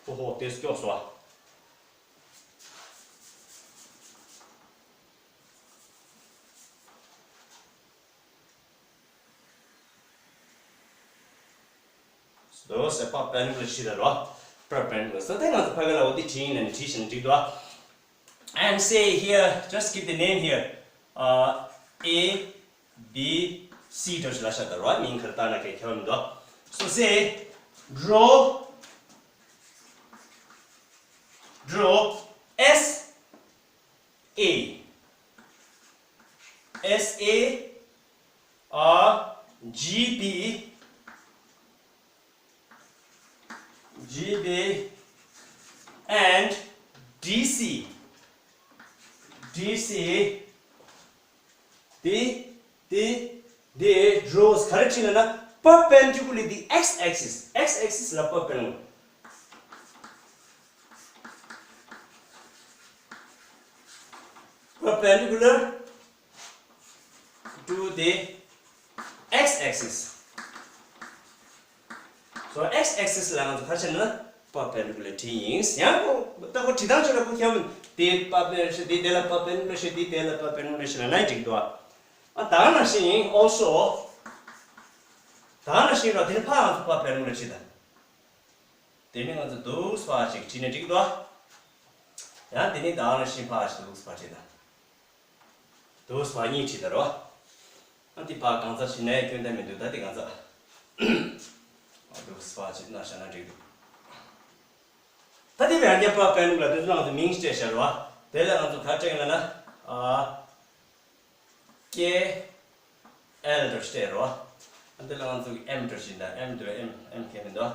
ཧོ་ཧོ། དེ་སྐྱོགས་སོ། So, ད་perpendicular བྱས་ད་རོ། Perpendicular. So དེ་ང་ཚོ་ཕ་གི་ལ་འོ་དེ་བྲིས་ཡིན་ན་ནི་བྲིས་ཤིང་འགྲིག་འདུག And say here, just give the name here. Uh, A, B, C འདྲ་ཞིག་ལ་བཞག་ད་རོ། མིང་ག་རེ་བཏགས་ན་གའི་ཁྱད་པར་མི་འདུག So say, draw, draw S A, S A, uh, G B, G B and D C, D C, the, the, the draws ག་རེ་བྲིས་ན་ན་perpendicular the x axis, x axis ལ་perpendicular, perpendicular to the x axis. So x axis ལ་ང་ཚོ་ག་རེ་བྱས་ན་perpendicular བྲིས་ཡིན། ཡང་ཁོ་ད་ཁོ་བྲིས་སྟངས་ཆོད་ལ་ཁོ་ཁྱབ་མི་འདུག་དེ་perpendicular ཞིག་དེ་དེ་ལ་perpendicular ཞིག་དེ་དེ་ལ་perpendicular ཞིག་ལ་ན་འགྲིག་འདུག་ཨ་ད་ག་ནང་བཞིན་ཡིན། Also ད་ག་ནང་བཞིན་རོ། དེ་ནི་ཕར་ང་ཚོ་perpendicular བྲིས་དང་། དེ་ནི་ང་ཚོ་འདུག་སེ་ཕར་ཅིག་བྲིས་ནས་འགྲིག་འདུག་ཡང་དེ་ནི་ད་ག་ནང་བཞིན་ཕར་ཅིག་འདུག་སེ་ཕར་བྲིས་དང་། འདུག་སེ་ཕར་གཉིས་བྲིས་དང་རོ། ཨ་དེ་ཕར་གང་ཚ་བྲིས་ནའི་སྐྱོན་ད་མི་འདུག་ད་དེ་གང་ཚ། འདུག་སེ་ཕར་ཅིག་ན་བཞག་ན་འགྲིག་འདུག་ད་དེ་བས་རྒྱ་ཕར་པའི་ནུག་ལ་དེ་ཚོ་ང་ཚོ་མིང་སྤྲད་བཞག་རོ། དེ་ལ་ང་ཚོ་ག་རེ་སྤྲད་ཡིན་ལབ་ན། ཨ། K L འདྲ་སྤྲད་རོ། ཨ་འདི་ལ་ང་ཚོ་གི་M འདྲ་ཞིག་འདྲ། M འདྲ། M M K མི་འདུག་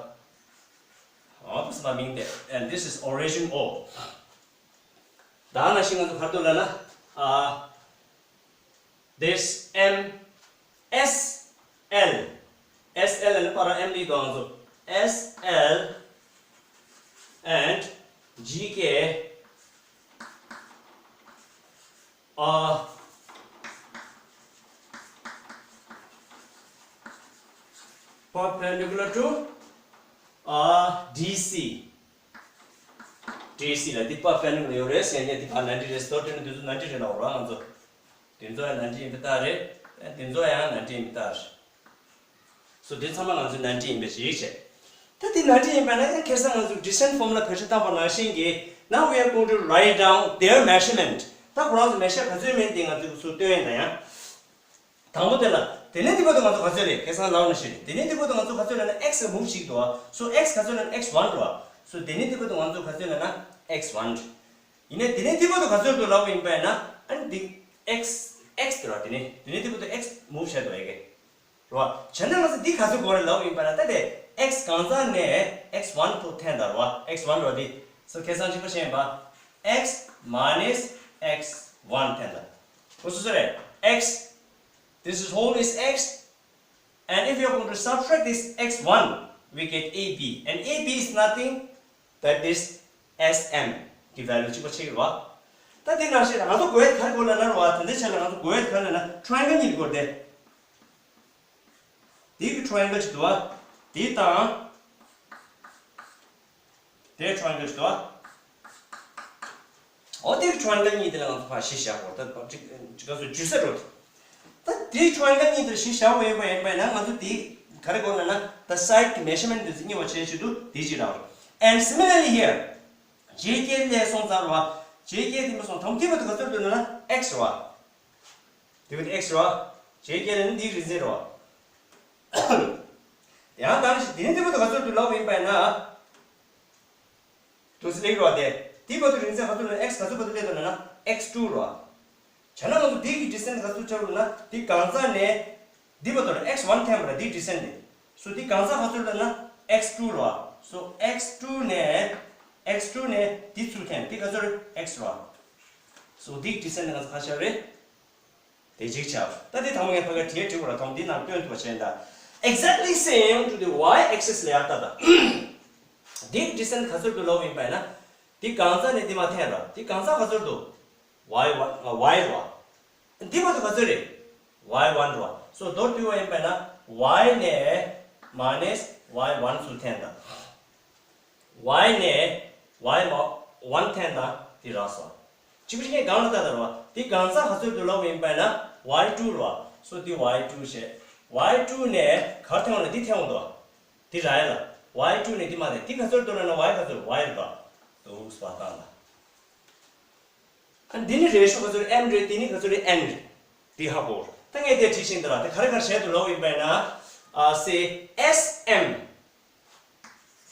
ཨ་བུ་སི་མ་མིང་དེ། And this is origin O. ད་ནང་བཞིན་ང་ཚོ་ག་རེ་འདུག་ལབ་ན། ཨ། This M S L. S L ནི་པར་M ལ་དོ་ང་ཚོ། S L and G K are perpendicular to, uh, D C. D C ལ་འདི་perpendicular ཡོད་རེད་ཟེར་ནས་འདི་ཕར་ནན་ཏི་རེད། སོ་དེ་ནི་འདི་ཚོ་ནན་ཏི་རེད་ལབ་རོགས་ང་ཚོ། དེ་ཚོ་ཡང་ནན་ཏི་ཡིན་པའི་རྟགས་རེད། དེ་ཚོ་ཡང་ནན་ཏི་ཡིན་པའི་རྟགས་རེད། སོ་དེ་ཚང་མ་ང་ཚོས་ནན་ཏི་ཡིན་པའི་གཞི་བྱས། ད་དེ་ནན་ཏི་ཡིན་པ་ན་ཡང་ཁ་སང་ང་ཚོས་descent formula བེད་སྤྱོད་བཏང་པ་ནང་བཞིན་གྱི། Now we are going to write down their measurement. ད་ཁོ་རང་ཚོ་མེ་ཤར་ག་ཚོད་མིན་དེ་ང་ཚོས་ཚུར་སྟོན་ཡིན་ད་ཡང་། དང་པོ་དེ་ལ། དེ་ནས་འདི་བར་དུ་ང་ཚོ་ག་ཚོད་རེད། ཁ་སང་ལབ་ནང་བཞིན་རེད། དེ་ནས་འདི་བར་དུ་ང་ཚོ་ག་ཚོད་ལབ་ན་x move བྱེད་ཀྱི་འདུག་བ། So x ག་ཚོད་ལབ་ན་x one འགྲོ་བ། So དེ་ནས་འདི་བར་དུ་ང་ཚོ་ག་ཚོད་ལབ་ན་x one རེད། ཡིན་ནའི་དེ་ནས་འདི་བར་དུ་ག་ཚོད་འགྲོ་ལབ་པ་ཡིན་པ་ཡིན་ན། ཨ་ནི་འདི་x x དེ་རེད་བ། དེ་ནས་དེ་ནས་འདི་བར་དུ་x move བྱས་འདུག་ཨེ་གེ། རེད་བ། བྱས་ན་ང་ཚོ་འདི་ག་ཚོད་དགོས་རེད་ལབ་པ་ཡིན་པ་ན། ད་དེ་x གང་ཚང་ནས་x one ཐོག་འཐེན་དང་རེད་བ། x one རེད་བ་འདི། So ཁ་སང་གཅིག་པ་བཤད་ཡིན་པ། x minus x one འཐེན་དང་། ཁོ་སོ་སོ་རེད། x This is whole is x, and if you are going to subtract this x one, we get A B, and A B is nothing but this S M གི་value གཅིག་པ་ཆགས་ཀྱི་རེད་བ། ད་དེ་ནང་བཞིན་ང་ཚོ་དགོས་ཡས་ག་རེ་དགོས་ལབ་ན་རེད་བ། དེ་འདྲའི་ཆ་ལ་ང་ཚོ་དགོས་ཡས་ག་རེ་ལབ་ན་triangle གཉིས་དགོས་ཏེ། འདི་གི་triangle གཅིག་འདུག་བ། འདི་དང་། དེ་triangle གཅིག་འདུག་བ། འོ་དེ་གི་triangle གཉིས་དེ་ལ་ང་ཚོ་ཕར་གཞི་བཞག་དགོས། ད་ཅིག་ཅིག་ག་ཚོད་འཇུ་ས་རེད། ད་དེའི་triangle གཉིས་དེར་གཞི་བཞག་པ་ཡིན་པ་ཡིན་པ་ཡིན་ན། ང་ཚོ་དེ་ག་རེ་དགོས་ལབ་ན། The side གི་measurement དེ་ཚོ་རྙེད་པ་བྱེད་ཆེད་དུ་དེ་གཅིག་རག་རེད། And similarly here, J K ལ་སོང་ཙང་རེད་བ། J K དེ་མ་སོང་དང་དེ་བར་དུ་ག་ཚོད་འདུག་ལབ་ན་x རེད་བ། དེ་བར་དུ་x རེད་བ། J K ལ་ནི་འདིའི་རིང་ཚད་རེད་བ། ཡང་དང་ཞིག་དེ་ནས་དེ་བར་དུ་ག་ཚོད་འདུག་ལབ་པ་ཡིན་པ་ཡིན་ན། དུ་སི་ལེགས་རོ་དེ། དེའི་བར་དུ་རིང་ཚད་ག་ཚོད་ལབ་ན། x ག་ཚོད་བར་དུ་སླེབས་འདུག་ལབ་ན་x two རོ། བྱས་ན་ང་ཚོ་འདི་གི་descent ག་ཚོད་ཆགས་འདུག་ལབ་ན། འདི་གང་ཚང་ནས་འདི་བར་དུ་x one འཐེན་པ་ར། འདི་descent ནས། So འདི་གང་ཚང་ག་ཚོད་ལབ་ན་x two རོ། So x two ནས་x two ནས་འདི་ཚུར་འཐེན། འདི་ག་ཚོད་རེད། x རོ། So འདི་གི་descent ནས་ང་ཚོ་ག་ཚོད་རེད། དེ་གཅིག་ཆགས། ད་དེ་དང་པོ་ངས་ཕ་ག་བྲིས་བྲིས་པ་ལ་ཐོང་འདི་ནང་སྟོན་ཐུབ་པ་བྱས་ན། Exactly same to the y axis ལ་ཡར་ལྟ་ད། འདི་descent ག་ཚོད་འདུག་ལབ་པ་ཡིན་པ་ཡིན་ན། འདི་གང་ཚང་ནས་འདི་མར་འཐེན་ར། འདི་གང་ཚང་ག་ཚོད་འདུག y one ཨ། y ར། འདི་བར་དུ་ག་ཚོད་རེད། y one ར། So མདོར་བསྡུས་པ་ཡིན་པ་ཡིན་ན། y ནས་minus y one ཚུར་འཐེན་ད། y ནས་y མ་one འཐེན་དང་དེ་རག་སོང་། གཅིག་པ་གཅིག་ངས་གང་ལ་ལྟ་ལྟ་ར་བ། དེ་གང་ཚང་ག་ཚོད་འདུག་ལབ་པ་ཡིན་པ་ན་y two ར་བ། So དེ་y two བྱས། y two ནས་གར་འཐེན་འོང་ན་འདི་འཐེན་འོང་དོ། དེ་རག་ཡ་ལ། y two ནས་འདི་མར་འཐེན། འདི་ག་ཚོད་འདུག་ལབ་ན་y ག་ཚོད། y ར་བ། འདུག་སེ་བཏང་ལ། ཨ་འདི་ནི་ratio ག་ཚོད་རེད། m རེད། འདི་ནི་ག་ཚོད་རེད། n རེད། འདི་ཧ་གོ། ད་ངས་དེ་བྲིས་ཤིང་འདི་ལ་དེ་ག་རེ་ག་རེ་བྱས་འདུག་ལབ་པ་ཡིན་པ་ན། ཨ་say S M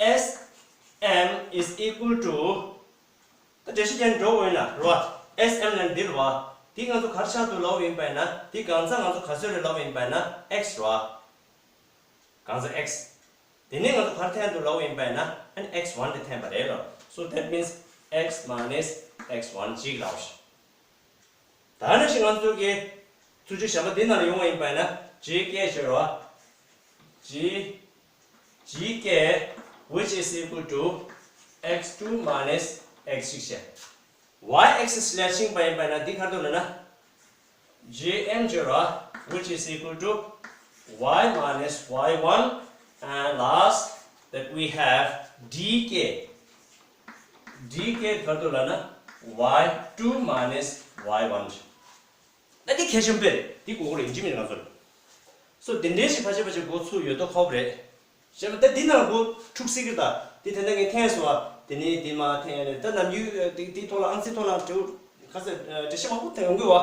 S M is equal to ད་འགྲེལ་བཤད་ཀྱང་འགྲོ་འོས་ན་རེད་བ། S M ལ་འདི་རེད་བ། འདི་ང་ཚོ་ག་རེ་ཆགས་འདུག་ལབ་པ་ཡིན་པ་ན། འདི་གང་ཚང་ང་ཚོ་ག་ཚོད་རེད་ལབ་པ་ཡིན་པ་ན་x རེད་བ། གང་ཚང་x། དེ་ནས་ང་ཚོ་ག་རེ་འཐེན་འདུག་ལབ་པ་ཡིན་པ་ན། ཨ་ནི་x one དེ་འཐེན་པ་རེད་ལ། So that means x minus x one གཅིག་ལབ་ཤག་ད་ནི་ཞིག་ང་ཚོ་གི་ཚུལ་ཆུ་གཞན་པ་འདི་ནང་ལ་ཡོང་བ་ཡིན་པ་ན། J K བྱེད་རོགས། G G K which is equal to x two minus x six བྱས། Y axis ལ་ཕྱིན་པ་ཡིན་པ་ན་འདི་ག་རེ་འདུག་ལབ་ན། J M བྱེད་རོགས། which is equal to y minus y one, and last that we have dk. dk ག་རེ་འདུག་ལབ་ན་y two minus y one། ད་འདི་གལ་ཆེན་པོ་རེད། འདི་དགོས་མཁོ་རེད། ཡིན་གཅིག་མིན་གཅིག་ང་ཚོར། སོ་དེ་འདྲའི་ཞིག་ཕལ་ཆེར་ཕལ་ཆེར་འགོ་ཚུགས་ཡོད་མདོག་ཁ་པོ་རེད། བྱས་ན་ད་འདི་ནང་འགོ་འཁྲུག་སྲིད་ཀྱི། ད་འདི་ད་ལྟ་ངས་འཐེན་སོང་བ། དེ་ནས་འདི་མར་འཐེན་ནས་ད་ནམ་རྒྱུན་འདི་འདིའི་ཐོག་ལ་ཨང་རྩིས་ཐོག་ལ་འབྲེལ་ཁ་ཚ་འགྲེལ་བཤད་མང་པོ་འཐེན་ཡོང་གི་བ།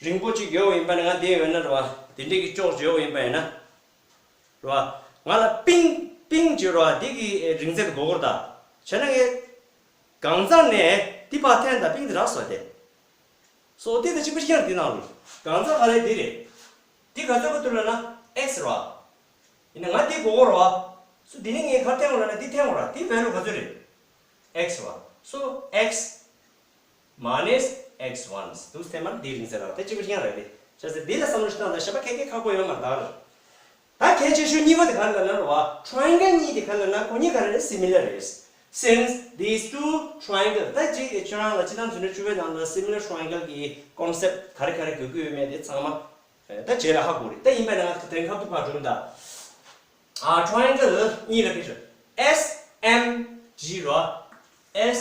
རིང་པོ་ཅིག་ཡོད་པ་ཡིན་པ་ནི་ང་འདི་ཡོད་ན་རེད་བ། དེ་འདྲས་ཀྱི་ཅོག་ཅིག་ཡོད་པ་ཡིན་པ་ཡིན་ན། རེད་བ། ང་ལ་པིང་པིང་ཅིག་རེད་བ། འདི་གི་རིང་ཚད་དེ་དགོས་ཀྱི་རེད་ད། བྱས་ན་ངས་གང་ཚང་ནས་འདི་ཕར་འཐེན་ད་པིང་དེ་རག་སོང་སྟེ། སོ་དེ་དང་གཅིག་པ་གཅིག་རྐྱང་རེད། འདི་ནང་ལ་གང་ཚང་ག་རེ་འདི་རེད། འདི་ག་ཚོད་ག་དུས་ལ་ན་ཨེག་སི་རེད་བ། ཡིན་ན་ང་འདི་དགོས་ཀྱི་རེད་བ། སོ་འདི་ནས་ངས་ག་འཐེན་དགོས་ལབ་ན་འདི་འཐེན་དགོས་རེད། འདི་ཝེ་ལུ་ག་ཚོད་རེད། ཨེག་སི་རེད་བ། སོ་ཨེག་སི་minus x one། དུས་ཐེངས་མ་འདིའི་རིང་ཚད་རང་དེ་གཅིག་པ་གཅིག་རྐྱང་རེད་དེ། བྱས་ཙང་འདི་ལ་བསམ་བློ་ཞིག་བཏང་དང་། གཞན་པ་ག་གེ་ཁག་པོ་ཡོད་མ་རེད་ད། ད་གལ་ཆེ་ཤོས་གཉིས་པ་དེ་ག་རེ་ལབ་ན་རེད་བ། ཊ་ར་ཡན་གལ་གཉིས་དེ་ག་རེ་ལབ་ན་ཁོ་གཉིས་ག་རེ་རེད། སི་མི་ལར་རེད། Since these two triangle། ད་ཅིག་ཁྱོད་རང་ལ་སྤྱི་བཏང་འཛིན་གྲྭ་བཅུ་པའི་ནང་ལ་སི་མི་ལར་ཊ་ར་ཡན་གལ་གྱི་ཀོན་སེབ་ག་རེ་ག་རེ་དགོས་ཀྱི་ཡོད་མེད་དེ་ཚང་མ་ད་རྗེས་ལ་ཧ་གོ་རེད། ད་ཡིན་པ་ན་ང་དེ་ཁ་ཐུག་ཕར་འགྲོ་གི་ད། ཨ། ཊ་ར་ཡན་གལ་གཉིས་ལ་གི་ཤོ། S M G རོ། S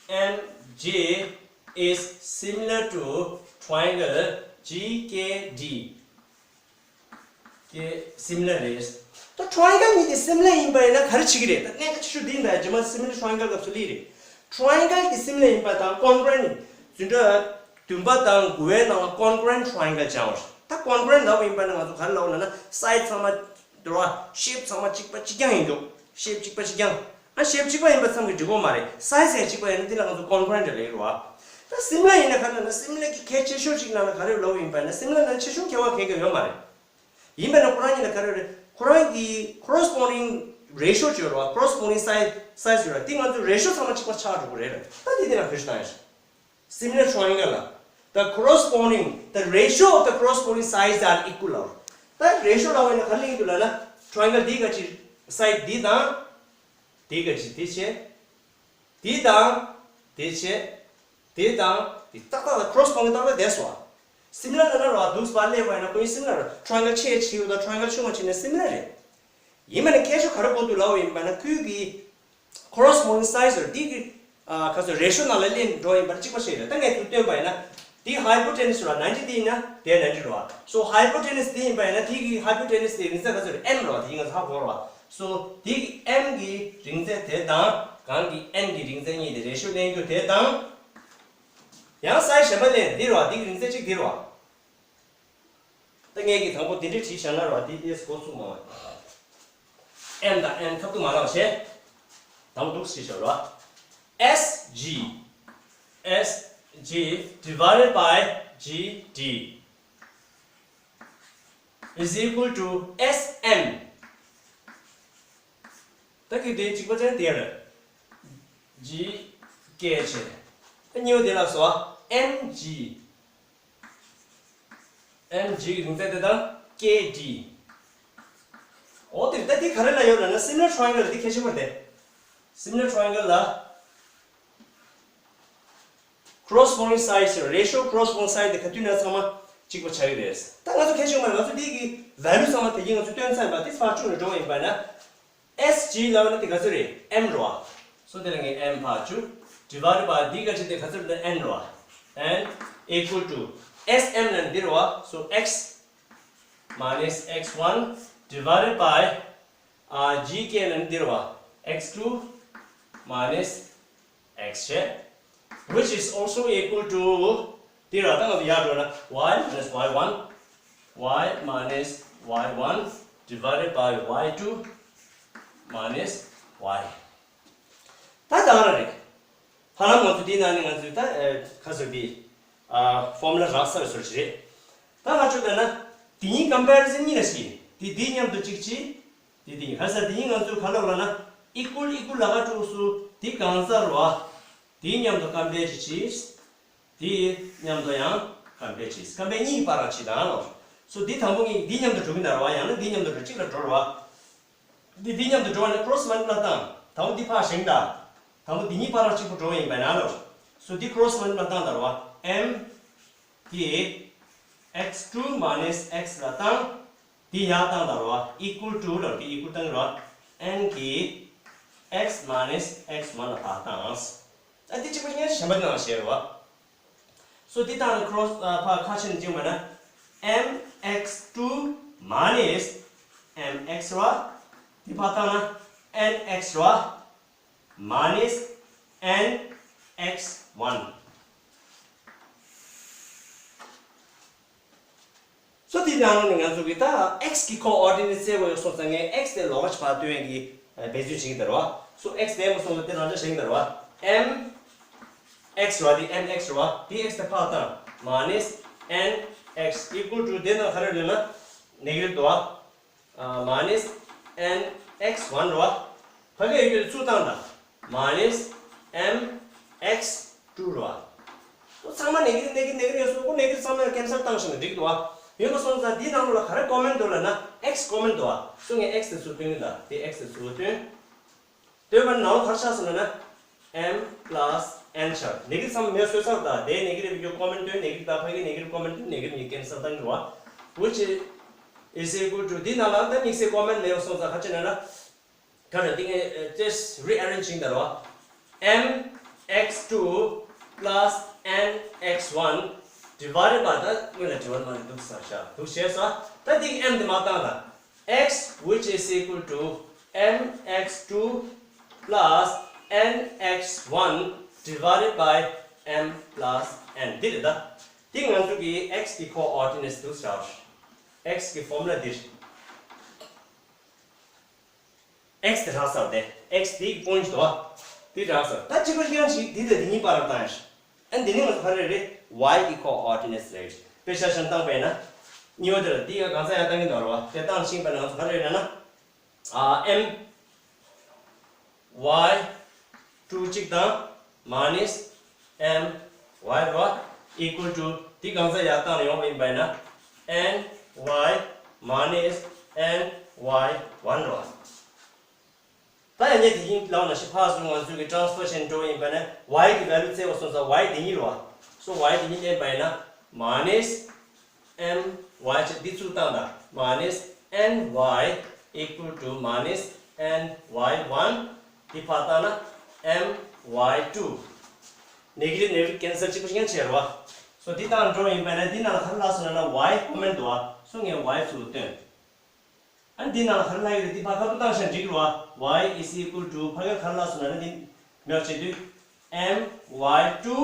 M G is similar to triangle G K D. གི་སི་མི་ལར་རེད། ད་ཊ་ར་ཡན་གལ་གཉིས་དེ་སི་མི་ལར་ཡིན་པ་ཡིན་ན་ག་རེ་བྱེད་ཀྱི་རེད། ད་གནད་འགག་ཆེ་ཤོས་འདི་ཡིན་ད། རྗེས་མ་སི་མི་ལར་ཊ་ར་ཡན་གལ་སྐབས་སུ་ལི་རེད། ཊ་ར་ཡན་གལ་དེ་སི་མི་ལར་ཡིན་པ་དང་ཀོན་གྷ་རེན་ཊི། འཛིན་གྲྭ་བདུན་པ་དང་དགུ་པའི་ནང་ལ་ཀོན་གྷ་རེན་ཊི་ཊ་ར་ཡན་གལ་སྦྱངས་པ་རེད། ད་ཀོན་གྷ་རེན་ཊི་ལབ་པ་ཡིན་པ་ན་ང་ཚོ་ག་རེ་ལབ་ན་ན་སའི་ཛི་ཚང་མ་འདྲ་བ། ཤེབ་ཚང་མ་གཅིག་པ་གཅིག་རྐྱང་ཡིན་འདུག་ཤེབ་གཅིག་པ་གཅིག་རྐྱང་། ཨ། ཤེབ་གཅིག་པ་ཡིན་པ་ཙམ་གྱིས་འགྲིག་གི་མ་རེད། སའི་ཛི་ཡང་གཅིག་པ་ཡིན་ན་འདི་ལ་ང་ཚོ་ཀོན་གྷ་རེན་ཊི་ལབ་ཀྱི་རེད་བ། ད་སི་མི་ལར་ཡིན་ན་ག་རེ་ལབ་ན། སི་མི་ལར་གྱི་གལ་ཆེ་ཤོས་ཤིག་ནང་ལ་ག་རེ་ལབ་ཡིན་པ་ན། སི་མི་ལར་ནང་ཆེ་ཆུང་ཁྱད་པར་གང་ཡང་ཡོད་མ་རེད། ཡིན་པ་ན་ཁོ་རང་གཉིས་ལ་ག་རེ་རེད། ཁོ་རང་གི་ཀོ་རེ་སི་པོན་ཌིང་རེ་ཤོ་ཅིག་ཡོད་རེད་བ། ཀོ་རེ་སི་པོན་ཌིང་སའི་ཛི། སའི་ཛི་ཡོད་རེད། འདི་ང་ཚོ་རེ་ཤོ་ཚང་མ་གཅིག་པ་ཆགས་འགྲོ་གི་རེད། ད་འདི་འདི་ལ་བེད་སྤྱོད་བཏང་ཡ་ཞིག་སི་མི་ལར་ཊ་ར་ཡན་གལ་ལ། The corresponding, the ratio of the corresponding sides are equal ལབ། ད་རེ་ཤོ་ལབ་པ་ཡིན་ན་ག་རེ་ལབ་ཀྱི་འདུག་ལབ་ན། ཊ་ར་ཡན་གལ་འདི་ག་ཅི། སའིཌ་འདི་དང་འདི་ག་ཅི། འདི་བྱས། འདི་དང་འདི་བྱས། འདི་དང་འདི་ཏག་ཏག་ལ་ཀོ་རེ་སི་པོན་ཌིང་ཏག་ཏག་བསྡད་སོང་བ། སི་མི་ལར་ལབ་ན་རོ། འདུག་སེ་ཕར་སླེབས་པ་ཡིན་ན་ཁོ་གཉིས་སི་མི་ལར་རེད། ཊ་ར་ཡན་གལ་ཆེ་ཆེ་ཡོད་དང་ཊ་ར་ཡན་གལ་ཆུང་བ་བྱས་ན་སི་མི་ལར་རེད། ཡིན་པ་ནི་ཁྱད་ཆོས་ག་རེ་དགོས་འདུག་ལབ་པ་ཡིན་པ་ན། ཁོའི་གི་ཀོ་རེ་སི་པོན་ཌིང་སའི་ཛི་ཡོད་རེད། འདི་གི་ཨ། ག་ཚོད་རེ་ཤོ་ནང་ལ་སླེབས་འགྲོ་ཡིན་པ་གཅིག་པ་ཞིག་རེད། ད་ངས་ཚུར་སྟོན་པ་ཡིན་ན། འདི་ཧའི་པོ་ཊེ་ནུ་སི་རེད་བ། ནན་ཊི་འདི་ཡིན་ན་དེ་ནན་ཊི་རེད་བ། སོ་ཧའི་པོ་ཊེ་ནུ་སི་འདི་ཡིན་པ་ཡིན་ན་འདི་གི་ཧའི་པོ་ཊེ་ནུ་སི་དེ་རིང་ཚད་ག་ཚོད་རེད། ཨེམ་རེད་བ། དེ་ཡིན་ང་ཚོ་ཧ་གོ་རེད་བ། སོ་འདི་གི་ཨེམ་གི་རིང་ཚད་དེ་དང་གང་གི་ཨེན་གི་རིང་ཚད་གཉིས་དེ་རེ་ཤོ་ལེན་རྒྱུ་དེ་དང་། ཡང་སའི་ཛི་གཞན་པ་ལེན། འདི་རེད་བ། འདི་གི་རིང་ཚད་གཅིག་འདི་རེད་བ། ད་ངས་ཀྱི་དང་པོ་འདི་འདྲས་བྲིས་བཞག་ན་ར། འདི་ཨེས་འགོ་ཚུགས་མ་བ། ཨེམ་དང་ཨེན་ཁ་ཐུག་མ་ལབ་བྱས། དང་པོ་འདུག་སེ་བྲིས་བཞག་ར། S G S G divided by G D is equal to S M. ད་ཀྱི་དེ་གཅིག་པ་ཅན་དེ་རེད། G K བྱས། ད་གཉིས་པ་དེ་ལ་སོ། M G M G གི་རིང་ཚད་དེ་དང་K D། འོ་དེ་ད་དེ་ག་རེ་ལ་ཡོད་ལབ་ན། སི་མི་ལར་ཊ་ར་ཡན་གལ་ལ་དེ་གལ་ཆེན་པོ་རེད། སི་མི་ལར་ཊ་ར་ཡན་གལ་ལ་ཀོ་རེ་སི་པོན་ཌིང་སའི་ཛི། རེ་ཤོ་ཀོ་རེ་སི་པོན་ཌིང་སའི་ཛི་དེ་ག་དུས་ན་ཚང་མ་གཅིག་པ་ཆགས་ཀྱི་རེད། ད་ང་ཚོ་གལ་ཆེན་པོ་ང་ཚོ་དེ་གི་ཝེ་ལུ་ཚང་མ་དེ་གི་ང་ཚོ་སྟོན་ཚར་བ་དེ་ཕར་བཅུག་ནས་འགྲོ་བ་ཡིན་པ་ན། S G ལབ་ན་དེ་ག་ཚོད་རེད། M རེད་བ། སོ་དེ་ལ་ངས་M ཕར་བཅུག divided by འདི་ག་ཅི་དེ་ག་ཚོད་རེད། N རེད་བ། N equal to S M ལབ་ན་འདི་རེད་བ། So x minus x one divided by ཨ། G K ལབ་ན་འདི་རེད་བ། x two minus x བྱས། Which is also equal to འདི་ར། ད་ང་ཚོ་ཡར་འགྲོ་ན་y minus y one, y minus y one divided by y two minus y ད་ད་ག་ར་རེད། ཧ་ལམ་ང་ཚོ་འདི་ནང་ནས་ང་ཚོས་ད་ཨ། ཁ་སོ་བི་ཨ། ཕོར་མུ་ལ་རག་ཚར་བའི་བཟོ་ཅིག་རེད། ད་ང་ཚོ་ད་ན་འདི་གཉིས་ཀམ་པེ་རི་སན་གཉིས་ལ་ཞིག་འདི་འདི་མཉམ་དུ་གཅིག་བྱེད། འདི་འདི་གཉིས་ག་ས་འདི་གཉིས་ང་ཚོས་ག་ལབ་ལབ་ན་ཨི་ཀུལ་ཨི་ཀུལ་ལ་ག་འགྲོ་སུ་འདི་གང་ཟག་རེད་བ། འདི་མཉམ་དུ་ཀམ་པེ་ཅིག་བྱེད། འདི་མཉམ་དུ་ཡང་ཀམ་པེ་ཅིག་ཀམ་པེ་གཉིས་ཀྱི་བར་ལ་ཅིག་དང་ལོ། སོ་འདི་དང་པོ་གཉིས་འདི་མཉམ་དུ་འགྲོ་གི་འདུག་རེད་བ། ཡང་ན་འདི་མཉམ་དུ་འགྲོ་གཅིག་ལ་འགྲོ་རེད་བ། འདི་འདི་མཉམ་དུ་འགྲོ་བ་ནི་ཀོ་རོ་སི་མལ་ཊི་པ་ལའི་བཏང་། དང་པོ་འདི་ཕར་བཞེངས་དང་། དང་པོ་འདི་གཉིས་བར་ལ་གཅིག་པུ་འགྲོ་བ་ཡིན་པས་ན་ལོ། སོ་འདི་ཀོ་རོ་སི་མལ་ཊི་པ་ལའི་བཏང་དང་ར་བ། M གི་ x two minus x ལ་བཏང་། འདི་ཡར་བཏང་དང་རོ། equal to ལ་འདི་equal བཏང་རོ། n གི x minus x one ལ་ཕར་བཏང་། ཨ་འདི་གཅིག་པ་ཡང་གཞན་པ་ནང་བཤད་རོ། སོ་འདི་བཏང་ན་cross ཕར་ཁ་ཕྱེ་ནས་བྱུང་བ་ན། mx two minus mx རོ། འདི་ཕར་བཏང་ན་nx རོ། minus nx one། སོ་དེའི་ནང་ནས་ང་ཚོ་གི་ད་x གི་coordinate བཙལ་དགོས་ཡོད་སོང་ཙང་ངས་x དེ་ལོགས་ཀ་ཕར་སྟོན་ཡས་ཀྱི་འབད་བརྩོན་བྱེད་ཀྱི་འདུག་རོ། སོ་x དེ་མ་སོང་ཙང་དེ་རང་འཇགས་བཞག་གི་འདུག་རོ། m x རོ། དེ་mx རོ། དེ་x དེ་ཕར་བཏང་། minus nx equal to དེ་ནང་ག་རེ་ཡོད་ན་negative འདུག་རོ། minus nx one རོ། ཕ་གིར་ཡོད་རྒྱུ་དེ་ཚུར་བཏང་དང་། minus mx two རོ། ཚང་མ་negative negative negative ཡོད་སོང་། ཁོ་negative ཚང་མ་cancel བཏང་ཤིང་འགྲིག་འདུག་ཡོད་པ་སོང་ཙང་འདིའི་ནང་ལོགས་ལ་ག་རེ་common འདུག་ལབ་ན་x common འདུག་སོ་ངས་x དེ་ཚུར་སྟོན་གྱི་འདུག་དེ་x དེ་ཚུར་སྟོན། སྟོན་པ་ནང་ལོགས་ག་རེ་ཆགས་སོང་ལབ་ན། m plus n ཆགས། negative ཚང་མ་མེད་བཟོས་ཚར། ད་དེ་negative ཡོད་རྒྱུ་common སྟོན། negative དང་ཕ་གི་negative common སྟོན། negative གཉིས་cancel བཏང་གི་རེད་བ། which is equal to འདི་ནང་ལ་ད་དམིགས་བསལ་common མེད་པ་སོང་ཙང་ག་རེ་བྱེད་ན་ན། ག་རེ་འདི་ངས་just rearrange བྱེད་ཀྱི་འདུག་རེད་བ། m x two plus n x one divided by ད་སྔོན་ལ་དྲི་བ་མ་རེད་འདུག་ས་ཤ་འདུག་བྱས་སོ། ད་འདི་གི་m དེ་མར་བཏང་དང་། x which is equal to m x two plus n x one divided by m plus n འདི་རེད་ད། འདི་ང་ཚོ་གི་x གི་coordinates འདུག་ཟེར། x གི་formula འདི་རེད། x དེ་རག་ས་རེད། x འདི་གི་point འདུག་འདི་རག་ས་རེད། ད་གཅིག་པ་ཡང་ཞིག་འདི་དང་འདི་གཉིས་བར་ལ་བཏང་ཡ་ཞིག་ཨ་འདི་ནི་ང་ཚོ་ག་རེ་རེད། y གི་coordinates རེད། དཔེ་ཆ་བཞག་ན་བཏང་པས་ན། གཉིས་པ་དེ་ལ་འདི་ཡང་གང་ས་ཡང་བཏང་གི་འདུག་རེད་བ། དེ་བཏང་ཕྱིན་པ་ན་ང་ཚོ་ག་རེ་རེད་ན། ཨ། m y two གཅིག་དང་minus m y རེད་བ། equal to འདི་གང་ས་ཡར་བཏང་ཡོང་བ་ཡིན་པ་ཡིན་ན། n y minus n y one རེད་བ། ད་ཡང་ཉེ་དེ་ཡིན་ལབ་ན་ཞིག་ཕར་ཚུར་ང་ཚོས་ཀྱི་transfer བྱས་འགྲོ་ཡིན་པ་ན་y གི་value བཙལ་བ་སོང་ཙང་y དེ་ཉིད་རེད་བ། so y དེ་ཉིད་བསྟན་པ་ཡིན་ན་minus m y བྱས་འདི་ཚུར་བཏང་དང་། minus n y equal to minus n y one འདི་ཕར་བཏང་ན་m y two negative negative cancel གཅིག་པ་ཞིག་ཡང་བྱས་རེད་བ། so འདི་བཏང་འགྲོ་ཡིན་པ་ན་འདི་ནང་ལ་ག་རེ་ལྷག་སོང་ན་ན་y common འདུག་བ། so ངས་y ཚུར་བཏོན། ཨ་འདི་ནང་ལ་ག་རེ་ལབ་ཡོད་རེད། འདི་ཕར་ཁ་ཐུག་བཏང་ཤག་འགྲིག་རེད་བ། y is equal to ཕ་གིར་ག་རེ་ལབ་སོང་ན་ན་འདི་མེད་པ་བྱེད་དུས། m y two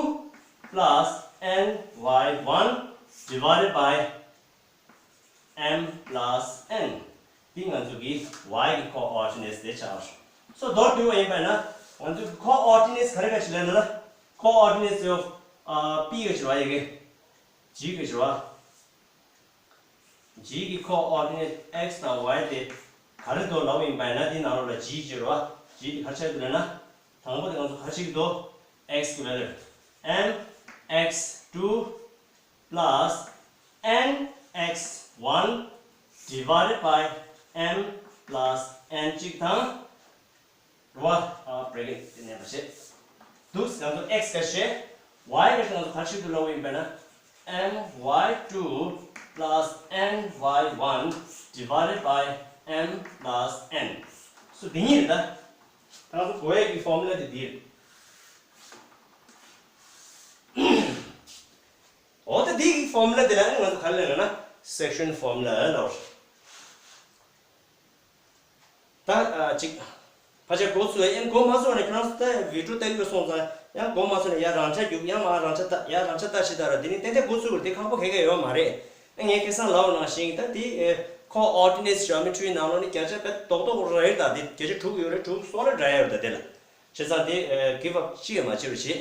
plus n y one divided by m plus n འདི་ང་ཚོ་གི་y གི་coordinates དེ་ཆགས་སོང་། so མདོར་བསྡུས་པ་ཡིན་པ་ན་ང་ཚོ་གི་coordinates ག་རེ་ག་ཞིག་ལབ་ན་ན་coordinates of ཨ་p ག་ཞིག་རེད་བ། ཡ་གི་g ག་ཞིག་རེད་བ། g གི་coordinate x དང་y དེ་ག་རེ་འདུག་ལབ་ཡིན་པ་ཡིན་ན་འདི་ནང་ལོགས་ལ་g ཅིག་ཡོད་རེད་བ། g དེ་ག་རེ་ཆགས་འདུག་ལབ་ན། དང་པོ་དེ་ང་ཚོ་ག་རེ་ཆགས་ཀྱི་འདུག x གི་value m x two plus n x one divided by m plus n གཅིག་དང་། རེད་བ། ཨ་bracket དེ་མནན་པ་བྱེད། འདུག་ང་ཚོ་x ག་བྱེད། y ག་ང་ཚོ་ག་རེ་ཆགས་འདུག་ལབ་པ་ཡིན་པ་ན། m y two plus n y one divided by m plus n so འདི་གཉིས་རེད་ད། ད་ང་ཚོ་དགོས་ཡས་ཀྱི་formula དེ་འདི་རེད། འོ་ད་འདི་གི་formula དེ་ལ་ང་ཚོ་ག་རེ་ལབ་ན་section formula ལབ་རེད། ད་ཨ་ཅིག་ཕལ་ཆེར་འགོ་ཚུགས་ཡ་ཡང་འགོ་མ་ཚུགས་ནས་ཁྱོད་རང་ཚོ་ད་video ལྟ་གི་སོང་ཙང་ཡང་འགོ་མ་ཚུགས་ནས་ཡ་རང་ཆ་རྒྱུག་ཡང་མ་རང་ཆ་ལྟ་ཡ་རང་ཆ་ལྟ་ཞིག་ལྟ་ར། འདི་ནི་ཏན་ཏན་འགོ་ཚུགས་ར། འདི་ཁག་པོ་ག་གེ་ཡོད་མ་རེད། ངས་ཁ་སང་ལབ་པ་ནང་བཞིན་ད་འདི་coordinates geometry ནང་ལོགས་ནི་བརྒྱ་ཆ་བརྒྱ་རྡོག་རྡོག་རེད་ད། འདི་བརྒྱ་ཆ་དྲུག་ཡོད་རེད། དྲུག་སོ་རེ་འདྲ་ཡོད་རེད་ད། འདི་ལ་བྱས་ཙང་འདི་give up ཅི་ཡང་མ་བྱེད་རོགས་བྱེད།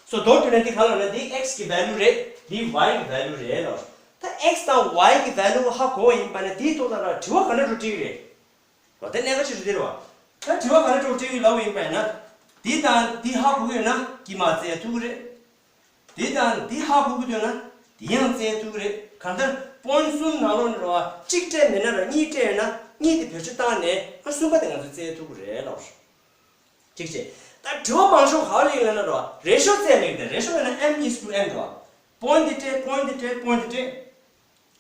so མདོར་བསྡུས་ན་འདི་ག་ལབ་ན་འདི་x གི་value རེད། འདི་y གི་value རེད་ལབ། ད་x དང་y གི་value ཧ་གོ་བ་ཡིན་པ་ན་འདིའི་ཐོག་ལ་ར་དྲི་བ་ག་འདྲ་འདྲ་བོ་འདྲི་གི་རེད། རོ། དེ་གནད་འགག་ཆེ་ཤོས་དེ་རེད་བ། ད་དྲི་བ་ག་རེ་འདྲ་བོ་འདྲི་གི་ལབ་པ་ཡིན་པ་ཡིན་ན། འདི་དང་འདི་ཧ་གོ་གི་ཡོད་ན་དཀྱིལ་མ་བཙལ་ཐུབ་ཀྱི་རེད། འདི་དང་འདི་ཧ་གོ་གི་ཡོད་ན་འདི་ཡང་བཙལ་ཐུབ་ཀྱི་རེད། གང་ལྟར་point གསུམ་ནང་ལོགས་ནས་རེད་བ། གཅིག་སྤྲད་མེད་ན་ར་གཉིས་སྤྲད་ཡོད་ན་གཉིས་དེ་བེད་སྤྱོད་བཏང་ནས་ཨ་གསུམ་པ་དེ་ང་ཚོས་བཙལ་ཐུབ་ཀྱི་རེད་ལབ། གཅིག་བྱས། ད་དྲི་བ་མང་ཤོས་ག་ལ་ཡིན་ལབ་ན་རེད་བ། ratio བཙལ་ལེགས་དེ་ratio ལབ་ན་m is to n རེད་བ། point འདི་སྤྲད། point འདི་སྤྲད། point འདི་སྤྲད།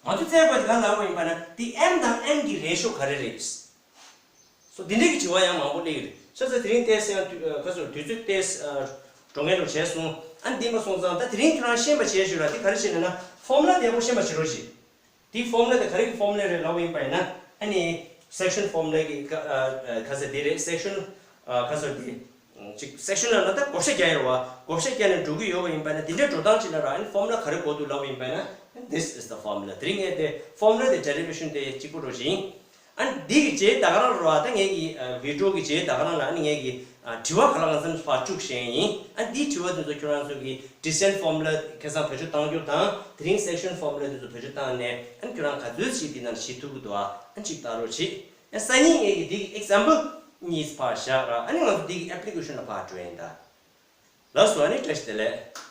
ང་ཚོ་བཙལ་དགོས་དེ་ག་ལབ་པ་ཡིན་པ་ན་དེ་M་དང་N་གི་ratio་ག་རེ་རེད། སོ་འདི་འདྲའི་གི་དྲི་བ་ཡང་མང་པོ་སླེབས་ཀྱི་རེད། ཤ་ཚ་དེ་རིང་ཏོག་ཙམ་ཡང་དུས་ཁ་སོར་དུས་ཚོད་ཏོག་ཙམ་འགྲོ་མཁན་འགྲོ་བྱས་སོང་། ཨ་ནི་འདི་མ་སོང་ཙང་ད་དེ་རིང་ཁྱོད་རང་ཤེས་པ་བྱས་ཞུ་ར། དེ་ག་རེ་བྱས་ནས་ན་formula་དེ་ཡག་པོ་ཤེས་པ་བྱེད་རོགས་བྱེད། དེའི་formula་དེ་ག་རེ་གི་formula་རེད་ལབ་པ་ཡིན་པ་ཡིན་ན། ཨ་ནི་section formula་གི་ཀ་ཨ་ཨ་ཁ་ཚ་དེ་རེད། section་ཨ་ཁ་ཚ་དེ་ཅིག་section་ལ་ན་ད་བགོ་བཤའ་རྒྱག་ཡོད་རེད་བ། བགོ་བཤའ་རྒྱག་ནས་འགྲོ་གི་ཡོད་པ་ཡིན་པ་ན་དེ་འདྲའི་འགྲོ་སྟངས་ཅིག་ལ་ར། ཨ་ནི་formula་ག་རེ་དགོས་འདུག་ལབ་པ་ཡིན་པ་ན། This is the formula། དེ་རིང་ངས་དེ་formula་དེ་derivation་དེ་གཅིག་པོ་འགྲོ་བཞིན། ཨ་ནི་འདི་གི་རྗེས་ད་ག་རང་རེད་བ། ད་ངས་ཀྱི་ཨ་video་གི་རྗེས་ད་ག་རང་ལ་ཨ་ནི་ངས་ཀྱི་ཨ་དྲི་བ་ག་ལ་གང་འཚམ་ཕར་བཅུག་བཞིན་ཡིན། ཨ་ནི་འདིའི་དྲི་བ་དེ་ཚོ་ཁྱོད་རང་ཚོ་གི་distance formula་ཁ་སང་བེད་སྤྱོད་བཏང་རྒྱུ་དང་དེ་རིང་section formula་དེ་ཚོ་བེད་སྤྱོད་བཏང་ནས་ཨ་ནི་ཁྱོད་རང་ག་ཚོད་ཞིག་འདི་ནང་ཞིག་ཐུབ་ཀྱི་འདུག་ཨ། ཨ་ནི་ཅིག་བལྟ་རོགས་བྱེད། ཨ་སང་ཉིན་ངས་ཀྱི་འདི་གི་example་གཉིས་ཕར་བཞག་ར། ཨ་ནི་ང་ཚོ་འདི་གི་application་ལ་ཕར་འགྲོ་ཡིན་ད། ལགས་སོ། ཨ་ནི་བཀྲ་ཤིས་བདེ་ལེགས།